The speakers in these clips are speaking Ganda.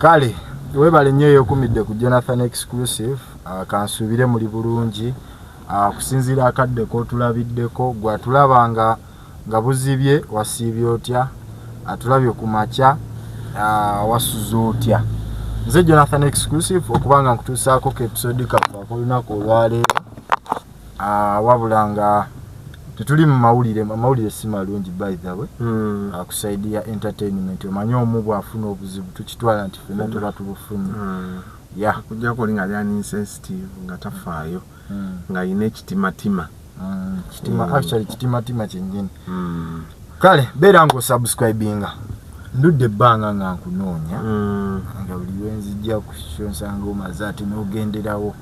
Kale webale nnyo eyokumidde ku Jonathan Exclusive. Kansuubire muli bulungi. Kusinziira akadde k'otulabiddeko, gwe atulaba nga buzibye, wasiibye otya? Atulabye ku makya, wasuze otya? Nze Jonathan Exclusive, okuba nga nkutuusaako ku episode kaffe ak'olunaku olwaleero. Wabula nga tetuli mu mawulire, amawulire si malungi by the way. Ku side ya entertainment, omanyi omu bw'afuna obuzibu, tukitwala nti ffenna tuba tubufunye. Ya. Okujjako oli nga ali insensitive, nga tafaayo, ng'alina ekitimatima. Kitima. Actually kitimatima kyennyini. Kale beera ng'osubscribinga. Ndudde ebbanga nga nkunoonya, nga buli lwenzijja ku show nsanga omaze ate n'ogenderawo,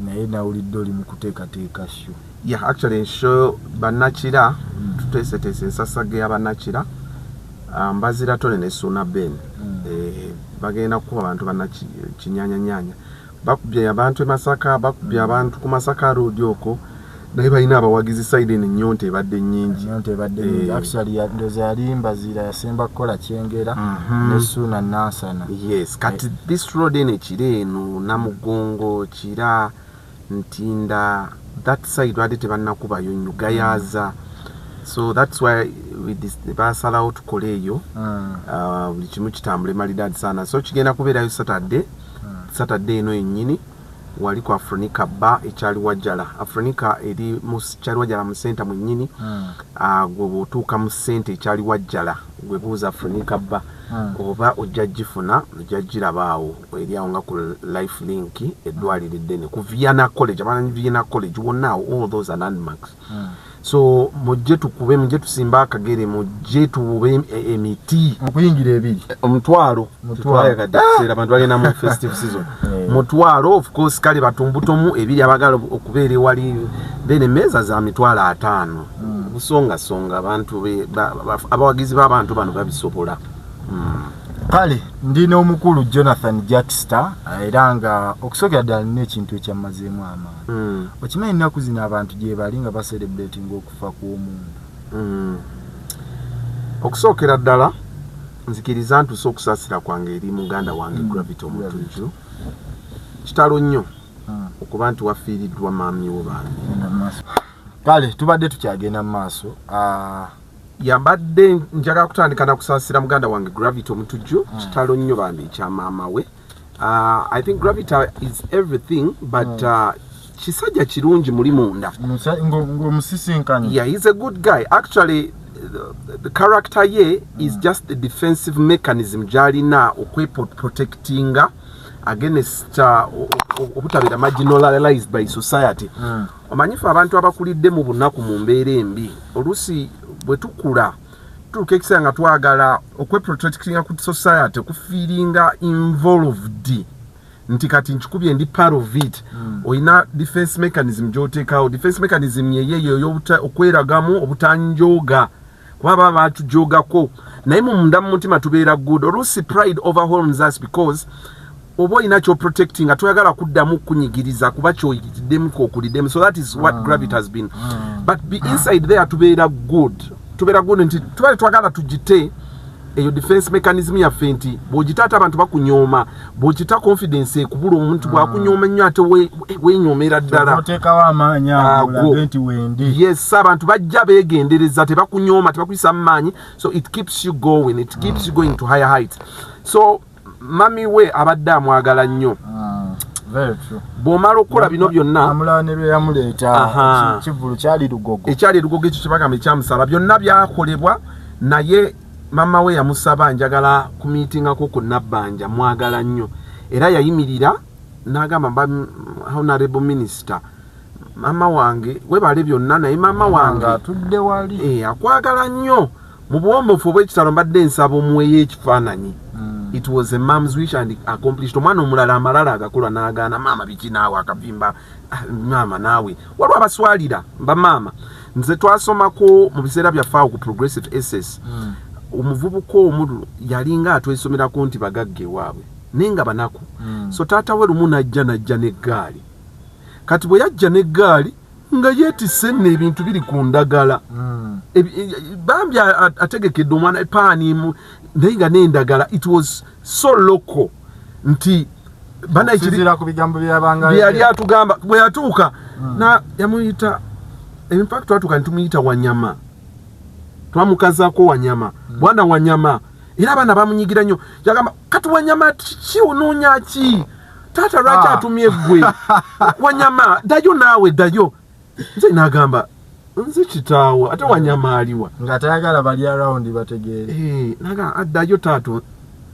naye nawulidde oli mu kuteekateeka show. Yeah, actually show bannakira tuteeseteese ensasage ya bannakira, Mbazira Tone ne Suuna Ben. Bagenda kukuba abantu bannakinyanyanyanya. Bakubye abantu e Masaka, bakubye abantu ku Masaka Road okwo, naye balina abawagizi side eno. Ennyonta ebadde nnyingi. Ennyonta ebadde nnyingi. Actually ndowooza yali Mbazira yasemba kukola Kyengera ne Suuna Nansana. Yes, kati this road eno ekiro eno, Namugongo, Kira, Ntinda, that side badde tebannakubayo nnyo Gayaza, so that's why basalawo tukole eyo. Buli kimu kitambule malidaadi sana. So kigenda kubeerayo Saturday, Saturday eno yennyini, wali ku Afronica Bar ekyali Wajjala. Afronica eri mu kyali Wajjala, mu center mwennyini. Gwe bw'otuuka mu center ekyali Wajjala, gwe buuza Afronica Bar, oba ojja gifuna, ojja giraba awo. Eri awo nga ku Life Link, eddwaliro eddene, ku Vienna College. Abamanyi Vienna College wonna awo, all those are landmarks. So mujje tukube, mujje tusimbe akagere, mujje tuwube emiti. Okuyingira 2? 500. 500. Tetwayagadde kiseera abantu bagenda mu festive season. 500, of course. Kale batumbutomu 2 abagala okubeera ewali, then emmeeza za 50,000. Busongasonga abantu abawagizi b'abantu bano babisobola. Kale ndi n'omukulu Jonathan Jackster, era nga okusookera ddala nina ekintu ekyammazeemu amaanyi. Okimanyi ennaku zino abantu gye bali nga bacelebratinga okufa kw'omuntu? Okusookera ddala nzikiriza ntuuse okusaasira kwange eri muganda wange Gravity Omutujju. Kitalo nnyo okuba nti wafiiriddwa maami wo bambi. Genda mu maaso. Kale tubadde tukyagenda mu maaso. Yambadde njagala kutandika na kusaasira muganda wange Gravity Omutujju. Kitalo nnyo bambi ekya maama we. I think Gravity is everything, but kisajja kirungi muli munda. Ng'omusisinkanye? Yeah, he's a good guy. Actually, the character ye is just a defensive mechanism gy'alina okweprotectinga against obutabeera marginalized by society. Omanyi ffe abantu abakulidde mu bunaku, mu mbeera embi, oluusi bwe tukula tutuuka ekiseera nga twagala okweprotectinga ku society, okufeelinga involved nti kati nkikubye, ndi part of it. Olina defense mechanism gy'oteekawo. Defense mechanism yeyeyo okweragamu obutanjooga, kuba baba batujogako, naye munda mu mutima tubeera good. Oluusi pride overwhelms us because oba olina kyoprotecting nga toyagala kuddamu kunyigiriza kuba kyoyitiddemu kokuliddemu. So that is what Gravity has been. But be inside there tubeera good, tubeera good nti tuba tetwagala tugite eyo defense mechanism yaffe, nti bw'ogita ate abantu bakunyooma, bw'ogita confidence ekubula. Omuntu bw'akunyooma ennyo ate weenyoomera ddala. Oteekawo amaanyi ago Ago. olage nti wendi. Yes, abantu bajja beegendereza, tebakunyooma, tebakuyisa mu maanyi. So it keeps you going, it keeps you going to higher heights. So mami we abadde amwagala nnyo. Very true. Bw'omala okukola bino byonna, amulaba ne lwe yamuleeta. Kivvulu kyali Lugogo. Ekyali Erugogo, ekyo kyebagamba ekyamusaba, byonna byakolebwa, naye mama we yamusaba, "Njagala kumiitingako ku Nabbanja, mwagala nnyo." Era yayimirira n'agamba, "Mba honorable minister, mama wange webale byonna, naye mama wange nga atudde wali." Akwagala nnyo. Mu buwombeefu obw'ekitalo mbadde nsaba omuweeyo ekifaananyi. It was a mom's wish and accomplished. Omwana omulala amalala agakola n'agaana, "Maama, biki naawe akavimba? Ah, maama naawe." Waliwo abaswalira bamaama. Nze twasomako mu biseera byaffe awo ku Progressive SS, omuvubuka omu yalinga atwesomerako nti bagagga ewaabwe naye nga banaku. So taata we lumu najja n'eggaali. Kati bwe yajja n'eggaali Nga yeetisse nno ebintu biri ku ndagala. Bambi ategekedde omwana epaani naye nga n'endagala. It was so local nti banakusinziira ku bigambo byabanga byeyali atugamba. Bwe yatuuka na yamuyita, in fact twatuuka netumuyita Wanyama, twamukazaako Wanyama. Bwana Wanyama, era abaana bamunyigira nnyo. Yagamba, "Kati Wanyama ki, onoonya ki? Taata lwaki atumye ggwe? Wanyama, ddayo naawe, ddayo." Nze nagamba, "Nze kitaawe, ate Wanyama aliwa?" Nga tayagala bali around bategeere. Eh, nagamba, "Addayo taata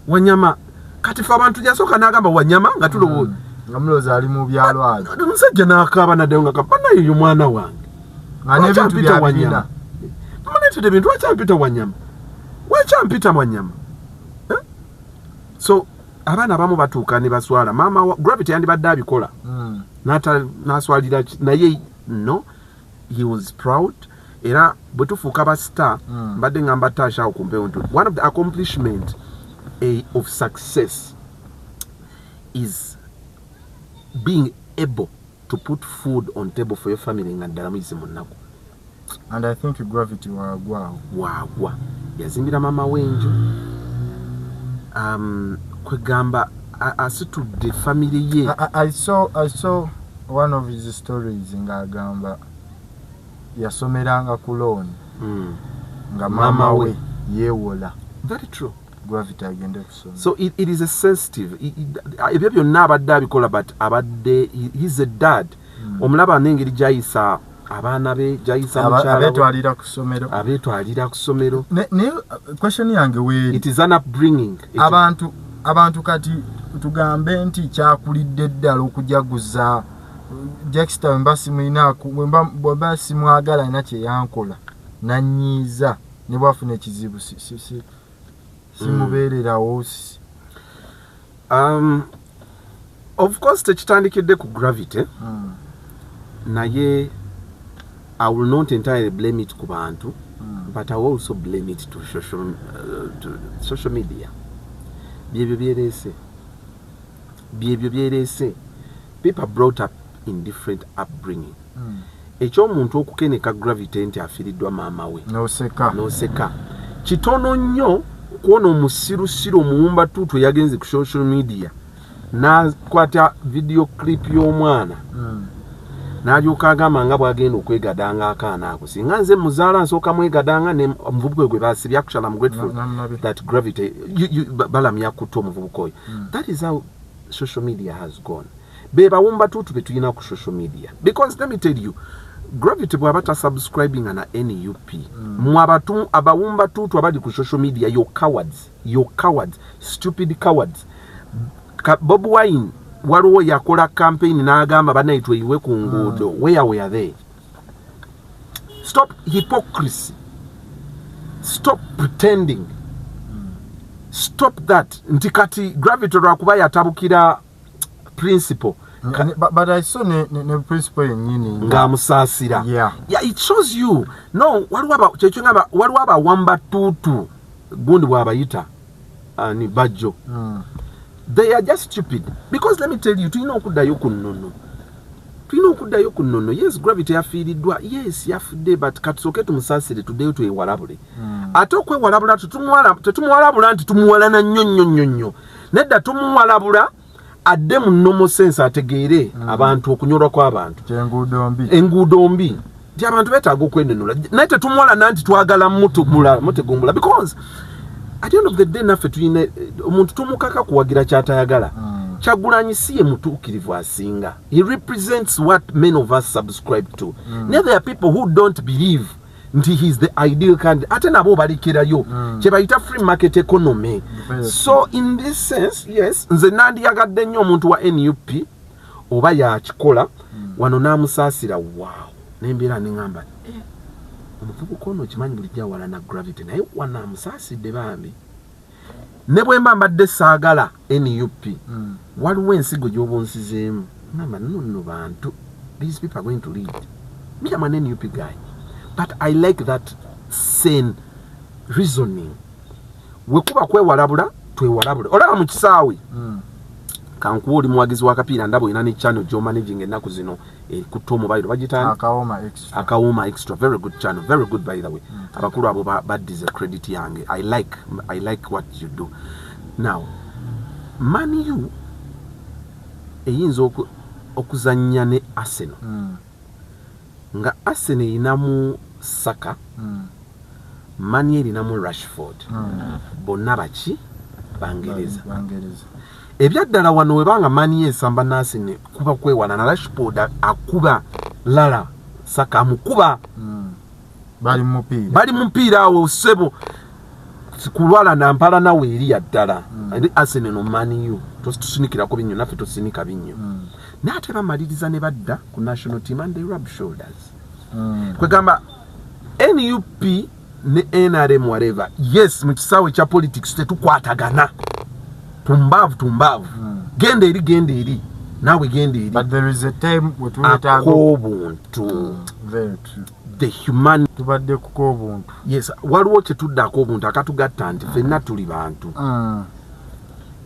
Wanyama." Kati fe abantu yasooka n'agamba Wanyama nga tulowooza Nga mulowooza ali mu byalo azo. Omusajja n'akaaba naddayo nga banaye oyo mwana wange. Nga n'ebintu Lwaki ampita byabirina. Wanyama? Muleetedde ebintu, lwaki ampita Wanyama? Lwaki ampita Wanyama? Eh? So abaana abamu batuuka ne baswala. Maama wa Gravity yandibadde abikola n'aswalira naye no, he was proud. Era bwe tufuuka ba star, mbadde ngamba Tasha awo kumpewo nti one of the accomplishment of success is being able to put food on table for your family nga ddala muyise mu nnaku. And I think Gravity wagwawo. Waagwa, yazimbira maama w'enju, kwegamba asitudde family ye. I saw one of his stories ng'agamba yasomeranga ku loan nga Maama maama we. we yeewola Very true. Gravity agende kusoma. So it is a sensitive ebyo byonna abadde abikola, but abadde he's a dad. Omulaba n'engeri gyayisa abaana be, gyayisa mukyala we. Abeetwalira ku ssomero. Abeetwalira ku ssomero. Naye question yange weeri, It is an upbringing. abantu kati tugambe nti kyakulidde ddala okujaguza Jackster, wemba simulinaku, bwemba simwagala, alina kyeyankola nanyiiza, ne bwafuna ekizibu simubeererawo. Of course tekitandikidde ku Gravity, naye I will not entirely blame it ku bantu, but I will also blame it to social media. Byebyo byereese, byebyo byereese. People brought up in different upbringing. Ekyomuntu okukeneka Gravity nti afiiriddwa maama we, noseka. Noseka kitono nnyo kuwona omusirusiru omuwumba tuutu eyagenze ku social media n'akwata video clip y'omwana n'alyoka agamba nga bw'agenda okwegadanga akaana ako. Singa nze muzaala, nsooka mwegadanga ne omuvubuka oyo gwe basibye. Actually, I'm grateful Namulabe. that Gravity Balamya kutta omuvubuka oyo. That is how social media has gone. Be bawumba tuutu be tulina ku social media, because let me tell you, Gravity bw'aba tasubscribinga na NUP, mwe abatu abawumba tuutu abali ku social media, you cowards, you cowards, stupid cowards. Bob Wine waliwo yakola campaign n'agamba bannaye tweyiwe ku nguudo. Where were they? Stop hypocrisy, stop pretending, stop that nti kati Gravity lwakuba yatabukira principal. But I saw ne principal yennyini ng'amusaasira. Yeah, it shows you no, waliwo kyekyo ngamba waliwo abawamba tuutu gundi bw'abayita ani Bajjo. They are just stupid, because let me tell you, tulina okuddayo ku nnono, tulina okuddayo ku nnono. Yes, Gravity yafiiriddwa, yes, yafudde, but katusooke tumusaasire, tuddeyo twewalabule. Ate okwewalabula tetumuwalabula nti tumuwalana nnyo nnyo nnyo nnyo, nedda. Tumuwalabula adde mu normal sense, ategeere abantu, okunyolwa kw'abantu. Kyenguudo mbi. Enguudo mbi, nti abantu beetaaga okwenenula, naye tetumuwalana nti twagala mutegumbula, because at the end of the day naffe tulina omuntu tumukaka kuwagira kyatayagala. Kyagulanyi si ye mutuukirivu asinga. He represents what many of us subscribe to. Naye there are people who don't believe nti he is the ideal candidate, ate nabo balekerayo kye bayita free market economy. So in this sense, yes, nze nandiyagadde nnyo omuntu wa NUP oba yakikola wano n'amusaasira. Waawo, nembeera neŋŋamba, "Eh, omuvubuka ono okimanyi bulijjo awalana Gravity, naye wano amusaasidde bambi." Ne bwe mba mbadde saagala NUP, waliwo ensigo gy'oba onsizeemu, ngamba no nno bantu, these people are going to lead me. I'm an NUP guy, but I like that sane reasoning. Wekuba kwewalabula, twewalabule. Olaba mu kisaawe, Kankuwa, oli muwagizi wa kapiira, ndaba olina ne channel gy'omanaging ennaku zino ekutta omubayiro bagitani. Akawoma Extra. Akawoma Extra, very good channel, very good, by the way. Abakulu abo baddize credit yange. I like what you do. Now, Man U eyinza okuzannya ne Arsenal, nga Arsenal erinamu Saka, Man U erinamu Rashford. Bonna baki? Bangereza. Bangereza. Ebyaddala wano webanga Man U esamba n'Arsenal, kuba kwewana na Rashford akuba lala, Saka amukuba. Bali mu mupiira. Bali mu mupiira awo, ssebo, kulwala nampala nawe eri yaddala. Eri Arsenal no Man U, tusinikirako binnyo, naffe tusinika binnyo. Naye ate bamaliriza ne badda ku national team and they rub shoulders. Kwegamba NUP ne NRM, whatever, yes, mu kisaawe kya politics tetukwatagana, tumbaavu tumbaavu. Genda eri, genda eri, naawe genda eri. But there is a time wetwetaaga Ak'obuntu. Very true. The human. Tubadde kuk'obuntu. Yes, waliwo kyetuddako obuntu akatugatta nti ffenna tuli bantu.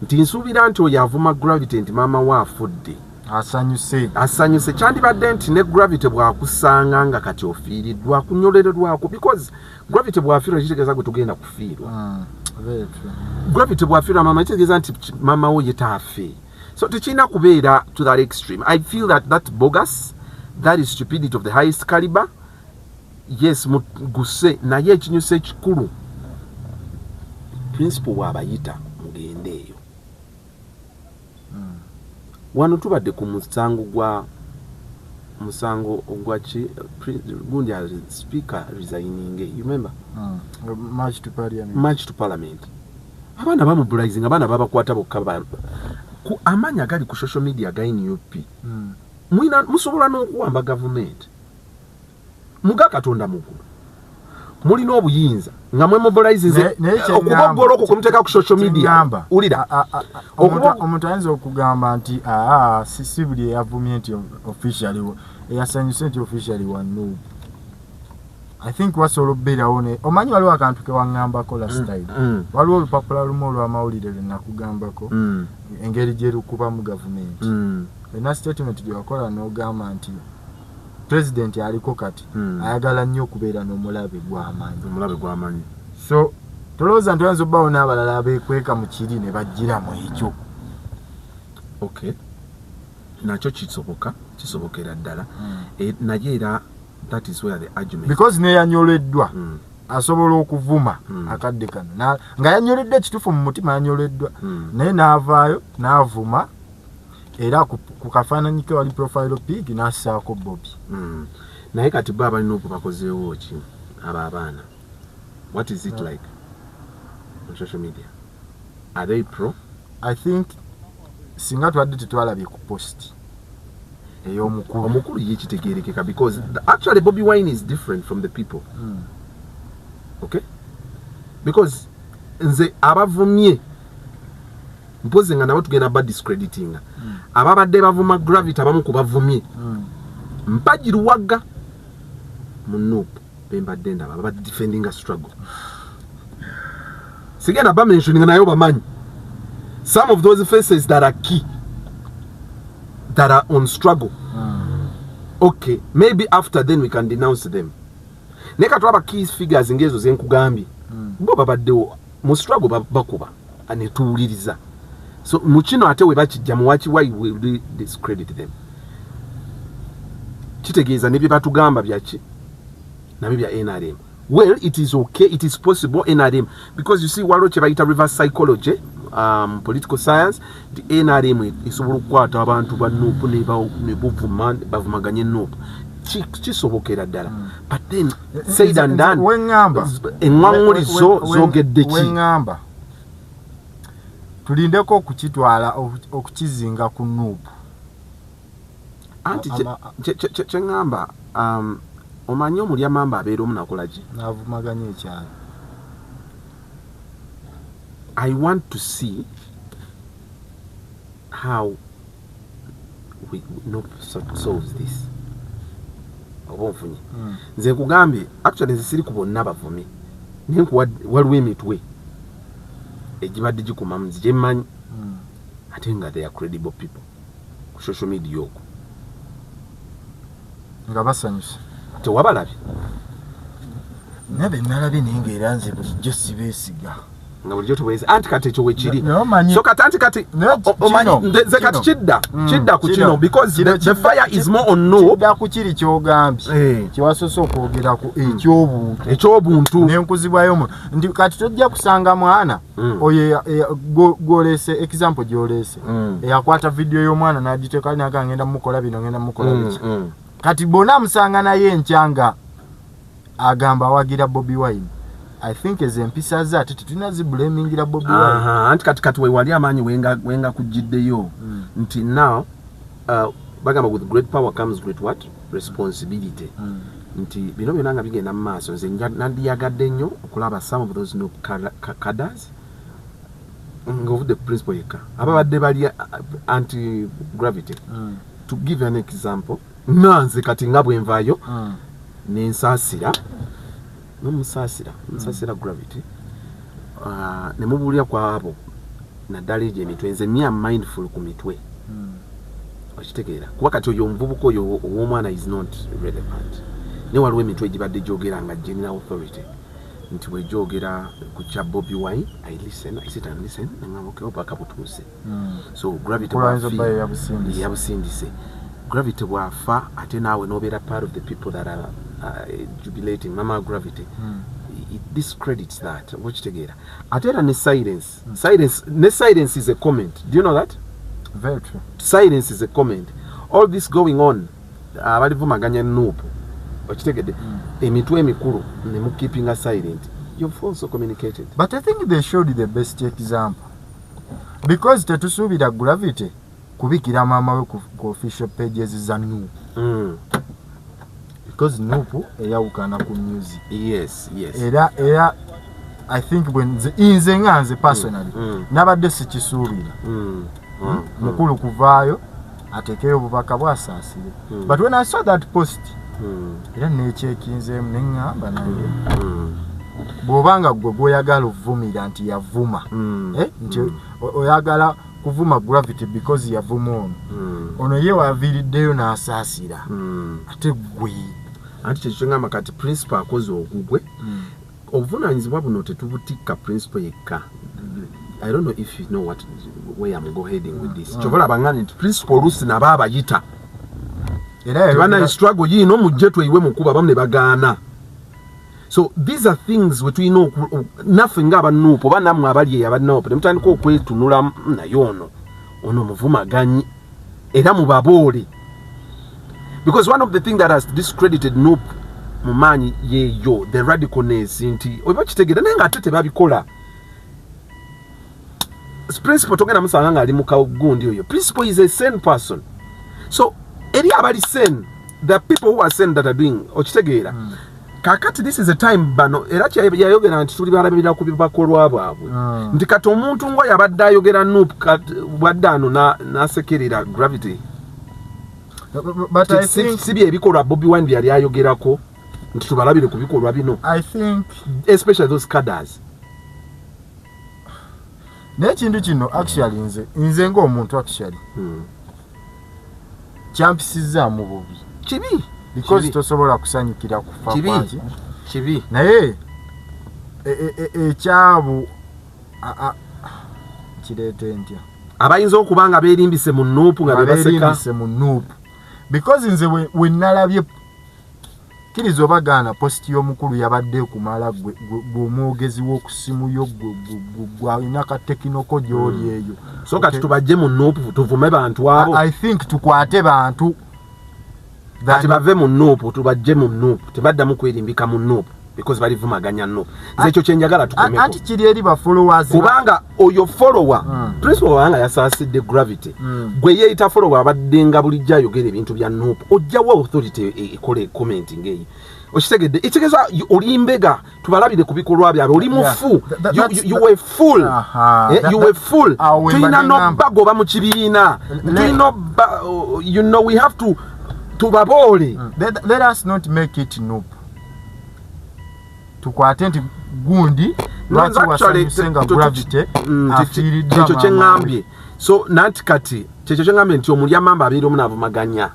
Nti nsuubira nti oyo avuma Gravity nti maama we afudde asanyuse. Asanyuse. Kyandibadde nti ne Gravity bw'akusanga nga kati ofiiriddwa, akunyolererwako, because Gravity bw'afiirwa kitegeeza gwe tugenda kufiirwa. Very true. Gravity bw'afiirwa maama kitegeeza nti maama wo ye taafe. So tekirina kubeera to that extreme. I feel that that bogus, that is stupidity of the highest caliber. Yes, muguse, naye ekinyusa ekikulu, principal bw'abayita mugende eyo. Wano tubadde ku musango gwa musango ogwa ki, gundi speaker resigning, you remember? March to parliament. March to parliament. Abaana bamobilizing, abaana babakwata bokka ku amaanyi agali ku social media ga NUP. Mwina musobola n'okuwamba gavumenti muga Katonda mugulu, mulina obuyinza nga mwemobilizinze. Naye kye okuboggola okwo kwemuteeka ku social media. Kyeŋŋamba, Wulira. Omuntu ayinza okugamba nti aa, si buli eyavumye nti officially eyasanyuse nti officially wa NUP. I think wasobola okubeerawo ne omanyi waliwo akantu ke waŋŋambako last time. Waliwo olupapula lumu olw'amawulire lwe nakugambako, engeri gye lukubamu gavumenti. Olina statement gye wakola n'ogamba nti pulezidenti aliko kati ayagala nnyo okubeera n'omulabe gw'amaanyi. Omulabe gw'amanyi. So tolowooza nti oyinza obbawo n'abalala abeekweka mu kiri ne bajjiramu ekyo? Okay, nakyo kisoboka, kisobokera ddala. Naye era that is where the argument Because neyanyoleddwa asobola okuvuma akadde kano nga yanyoleddwa ekituufu mu mutima yanyoleddwa, naye n'avaayo n'avuma era ku kafaananyi ke wali profile pic n'assaako Bobi. Naye kati bo abalina okubakozeewo ki abo abaana? What is it like on social media? Are they pro? I think singa tubadde tetwalabye ku post ey'omukulu. Omukulu ye kitegerekeka because actually Bobi Wine is different from the people. Okay, because nze abavumye mpozi nga nabo tugenda ba discreditinga ababadde bavuma Gravity, abamu ku bavumye Mpagi Luwaga mu NUP bembadde ndaba baba defendinga struggle, sigenda bamentioninga naye bamanyi some of those faces that are key, that are on struggle. Okay, maybe after then we can denounce them, naye katulaba key figures ngezo zenkugambye. Bo babaddewo mu struggle, bakuba netuwuliriza. So mu kino ate we bakijja muwaki, why will we discredit them? Kitegeeza ne bye batugamba byaki nabyo bya NRM. Well, it is okay, it is possible NRM, because you see, waliwo kye bayita reverse psychology, political science, nti NRM esobola okukwata abantu ba NUP ne buvuma, bavumaganye NUP. Kisobokera ddala, but then said and done, Weŋŋamba eŋŋaŋŋulizo zoogedde ki? Weŋŋamba tulindeko okukitwala okukizinga ku NUP. Anti kyeŋŋamba, omanyi omulyamamba abeera omu nakola ki? N'avumaganya ekyalo. I want to see how we NUP solves this. Oba onfunye? Nze nkugambye, actually nze siri ku bonna bavumi, naye nkuwa waliwo emitwe egibadde gikumamu nze gyemmanyi. Ate nga they are credible people ku social media okwo. Nga basanyuse. Tewabalabye? Nabe nalabye, naye nga era nze bulijjo sibeesiga. Nga bulijjo tubwezi, anti kati ekyo wekiri. Naye omanyi So kati, anti kati Naye omanyi kino, nze kati kino. Kidda kidda ku kino because Kino the fire is more on NUP. Kidda ku kiri kyogambye, kyewasoose okwogerako, ekyobuntu. Ekyobuntu. Nenkuzibwayo mu nti kati tojja kusanga mwana oyo gw'oleese, example gy'oleese, eyakwata vidiyo y'omwana n'agiteeka naga ngenda mukola bino, ngenda mukola biki. Kati bonna amusanga naye enkya nga agamba awagira Bobi Wine. I think ezo empisa ze ate tetulina ziblamingira Bobi Wine. Aha, anti kati wewali amaanyi wenga kujjiddeyo nti now bagamba with great power comes great what? Responsibility. Nti bino byonna nga bigenda mu maaso, nze nandiyagadde nnyo okulaba some of those NUP cadres ng'ovudde ku principal yekka, ababadde bali anti Gravity. To give an example, nanze kati nga bwenvaayo nensaasira, nomusaasira, musaasira Gravity, ne mubuulira ku abo naddala egyo emitwe. Nze me am mindful ku mitwe. Okitegeera? Kuba kati oyo omuvubuka oyo ow'omwana is not relevant, naye waliwo emitwe egibadde gyogera nga general authority nti bwegyogera ku kya Bobi Wine, I listen, I sit and listen, nengamba okay, obubaka butuuse. So Gravity Kulwanyisa bw'afi- obbayo yabusindise. Yabusindise. Gravity bw'afa, ate naawe n'obeera part of the people that are jubilating mama Gravity, it discredits that. Oba okitegeera? Ate era ne silence, ne silence is a comment. Do you know that? Very true. Silence is a comment. All this going on, abalivumaganya NUP, okitegedde, emitwe emikulu ne mukeepinga silent, you've also communicated. But I think they showed the best example because tetusuubira Gravity kubikira maama we ku official pages za NUP because NUP eyawukana ku music. Era I think bwe nze nga nze personally nabadde sikisuubira mukulu kuvaayo ateekeyo obubaka bwasaasire. But when I saw that post, era nekyekinzeemu neŋŋamba naye bw'obanga gwe gwoyagala ovumira nti yavuma, eh, nti oyagala kuvuma Gravity because yavuma ono, ono ye waviiriddeyo n'asaasira, ate gwe? Anti kyekyo ngamba kati principal akoze ogugwe. Obuvunaanyizibwa buno tetubutikka principal yekka. I don't know if you know what, where I'm go heading with this. Kyova olaba ngambye nti principal oluusi nabo abayita era tebanaye struggle yiino, mujje tweyiwe mukuba, abamu ne bagaana. So these are things we tulina naffe ng'aba NUP oba nammwe abali eyo aba NUP ne mutandika okwetunula naye ono muvumaganyi era mubaboole, because one of the thing that has discredited NUP mu maanyi yeeyo the radicalness, nti oba kitegeera, naye ng'ate tebabikola. Principal togenda musanga ng'ali mu kagundi oyo. Principal is a sane person. So eri abali sane, the people who are sane that are doing, okitegeera? Kakati this is a time bano era yayogera nti tuli balabirira ku bibakolwa bwabwe. Nti kati omuntu nga yabadde ayogera NUP, bwadde ano n'asekerera Gravity. But I Si think si bye ebikolwa Bobi Wine byali ayogerako nti tubalabire ku bikolwa bino, I think especially those cadres. Naye ekintu kino actually nze ng'omuntu actually kyampisizaamu bubi. Kibi. Because Kibi. tosobola kusanyukira kufa Kibi. kwaki. Kibi. Naye ekyabu kireete ntya? Abayinza okuba nga beerimbise mu NUP nga bebaseka. Beerimbise mu NUP, because nze we nalabye, kkiriza oba gaana, post y'omukulu yabadde ekumala gwe omwogezi w'okusimu yo, gwe alina ka Tecno ko gy'oli eyo. So kati tubajje mu NUP tuvume bantu abo? I think tukwate bantu. Kati bave mu NUP, tubajje mu NUP, tebaddamu kwerimbika mu NUP because balivumaganya NUP. Nze ekyo kyenjagala tukomeko. Anti kiri eri ba followers. Kubanga oyo follower, principal wabanga yasaasidde Gravity, gwe yeeyita follower abadde nga bulijjo ayogera ebintu bya NUP, ojjawo authority ekola comment ng'eyo? Okitegedde? Ekitegeeza oli mbega, tubalabire ku bikolwa byabwe, oli mufu. You were fool. Eh, you were fool. Awo we Tulina mbadde ngamba. n'obbagoba mu kibiina, tulina obba, you know, we have to tubaboole. Let us not make it NUP. Tukwate nti gundi No, lwaki actually, wasanyuse nga Gravity afiiriddwa ekyo maama we. kyeŋŋambye. So nanti kati kyekyo kyengambye nti omulyamamba abeera omunaavumaganya.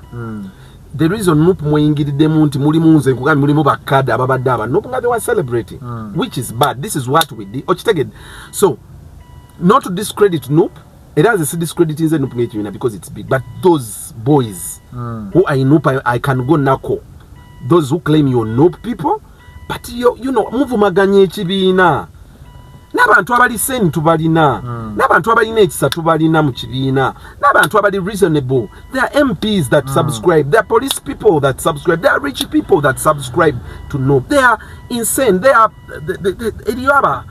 The reason NUP mweyingiriddemu nti mulimu, nze nkugambye, mulimu bakada ababadde aba NUP nga they were celebrating, which is bad. This is what we did, okitegedde? So not to discredit NUP, era nze si discredit nze NUP ng'ekibiina because it's big, but those boys who are in NUP, I can go nako, those who claim you're NUP people, but you muvumaganya ekibiina. N'abantu abali sane tubalina, n'abantu abalina ekisa tubalina mu kibiina, n'abantu abali reasonable. There are MPs that subscribe, there are police people that subscribe, there are rich people that subscribe to NUP. They are insane, they are eriyo aba